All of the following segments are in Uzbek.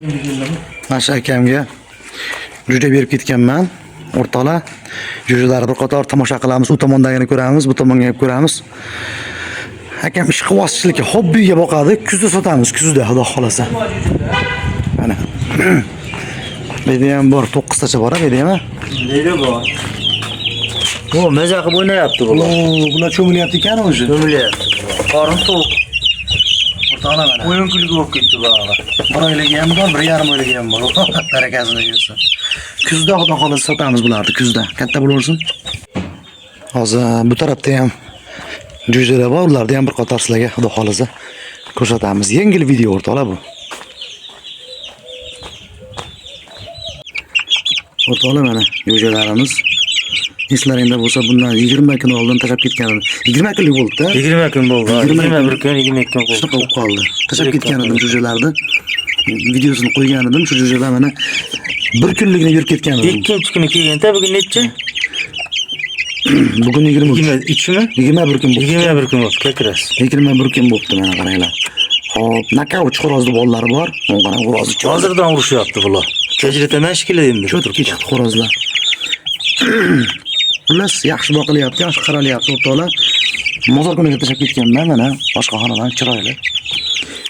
Mana shu akamga jo'ja berib ketganman. O'rtoqlar, jo'jalarni bir qator tomosha qilamiz. U tomondagini ko'ramiz, bu tomonga ham ko'ramiz. Akam ishqibozchilikka, hobbiga boqadi. Kuzda sotamiz, kuzda, xudo xolasa. Mana. Bu yerda ham bor, 9 tacha bor, bu yerda ham. Neydi bu? Bu maza qilib o'ynayapti bular. Oo, bular cho'milyapti ekan o'zi. Cho'milyapti. Qorin to'q. O'rtoqlar mana. O'yin kulgi bo'lib ketdi bog'i. Bir oyligi ham bor, 1,5 oyligi ham bor. Barakasini bersin. Kuzda xudo xolasa sotamiz bularni, kuzda. Katta bo'laversin. Hozir bu tarafda ham jo'jalar bor, ularni ham bir qator sizlarga xudo xolasa ko'rsatamiz. Yengil video o'rtoqlar bu. O'rtoqlar mana jo'jalarimiz. Eslaringda bo'lsa bundan 20 kun oldin tashlab ketgan edim. 20 kunlik bo'ldi-da. 20 kun bo'ldi. 20 21 kun, 22 kun bo'ldi. Shunaqa bo'lib qoldi. Tashlab ketgan edim jo'jalarni. Videosini qo'ygan edim. Shu jo'jalar mana bir kunligini yurib ketgan edim. Ikkinchi kuni kelganda bugun nechi? Bugun 23. 23mi? 21 kun bo'ldi. 21 kun bo'ldi, как раз. 21 kun bo'libdi mana qaranglar. Xo'p, nokaut xo'rozni bolalari bor. Mana qarang, xo'rozi cho'z. Hozirdan urushyapti bular. Kechirataman shekilli endi. Cho'tki chiqdi xo'rozlar. Xullas, yaxshi boqilyapti, yaxshi qaralyapti o'rtoqlar. Mozor kuniga tashlab ketganman mana boshqa xonadan chiroyli.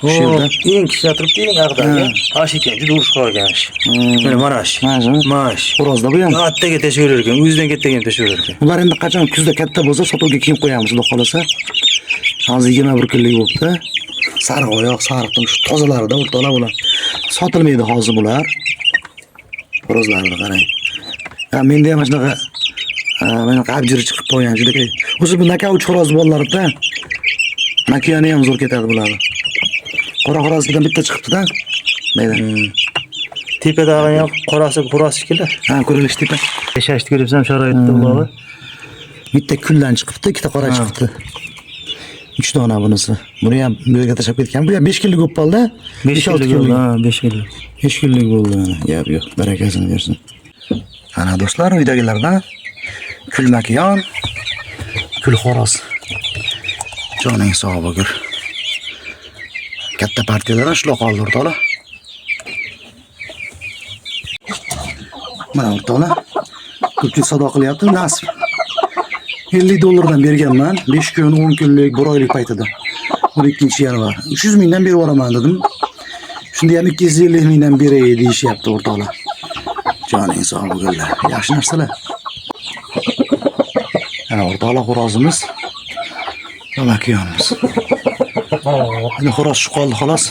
Shu yerda. Eng kichkina turibdi, eng ag'dagi. Ash ekan, juda urushqoq ekan ash. Mana mana ash. Mana shumi? Mana ash. Xo'rozda bu ham. Kattaga tashlayverar ekan, o'zidan kattaga tashlayverar ekan. Bular endi qachon kuzda katta bo'lsa sotuvga keyin qo'yamiz, xudo xolasa. Hozir 21 kunlik bo'libdi. Sariq oyoq, sariqdan shu tozalarida o'rtoqlar bular. Sotilmaydi hozir bular. Xo'rozlarni qarang. Ha, menda ham shunaqa mana abjiri chiqib qo'ygan juda. O'zi bu nokaut xo'roz bolalarida. Makiyani ham zo'r ketadi bularni. Qora xo'rozdan bitta chiqibdi-da. Mayda. Tepadagi ham qorasi xo'roz shekilli. Ha, ko'rilish tepa. Yashashni ko'ryapsan sharoitda bularni. Bitta kuldan chiqibdi, ikkita qora chiqibdi. 3 dona bunisi. Buni ham bu yerga tashlab ketgan. Bu ham 5 kunlik bo'lib qoldi. 5 5-6 kunlik bo'ldi, ha, 5 kunlik. 5 kunlik bo'ldi mana. Gap yo'q. Barakasini bersin. Ana do'stlar, uydagilardan kulmakiyon, kul xo'roz. Joning sog' bo'lgur. Katta partiyalardan shular qoldi o'rtoqlar. Mana o'rtoqlar. Ko'pchilik savdo qilyapti, nasib. $50 dan berganman. 5 kun, 10 kunlik, 1 oylik paytida. 12 yanvar. 300 mingdan berib yuboraman dedim. Shunda ham 250 mingdan beray deyishyapti o'rtoqlar. Joning sog' bo'lgunlar. Yaxshi narsalar. Ana o'rtoqlar xo'rozimiz. Makiyonimiz. Endi xo'roz shu qoldi xolos.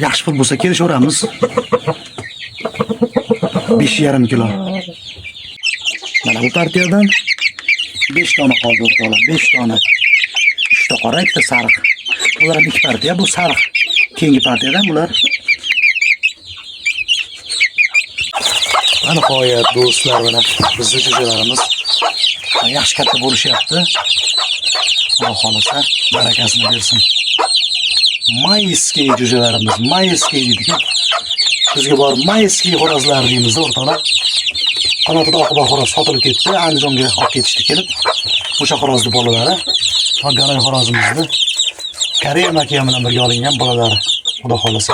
Yaxshi pul bo'lsa kelishaveramiz. 5,5 kilo. Mana bu partiyadan 5 dona qoldi o'rtoqlar, 5 dona. 3 ta qora, 2 ta sariq. Bular ham 2 partiya, bu sariq. Keyingi partiyadan bular. Mana nihoyat do'stlar, mana bizning jo'jalarimiz yaxshi katta bo'lishyapti. Xudo xolasa barakasini bersin. Mayskiy jo'jalarimiz, mayskiy deydi-ku. Bizga bor mayskiy xo'rozlar deymiz o'rtoqlar. Qanotida oqi bor xo'roz sotilib ketdi, Andijonga olib ketishdi kelib. O'sha xo'rozni bolalari, va Galoy xo'rozimizni Koreya makiya bilan birga olingan bolalari, xudo xolasa.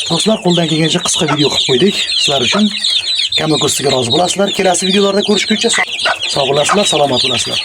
Do'stlar, qo'ldan kelgancha qisqa video qilib qo'ydik sizlar uchun. Kama ko'stiga rozi bo'lasizlar. Kelasi videolarda ko'rishguncha sog' bo'lasizlar, salomat bo'lasizlar.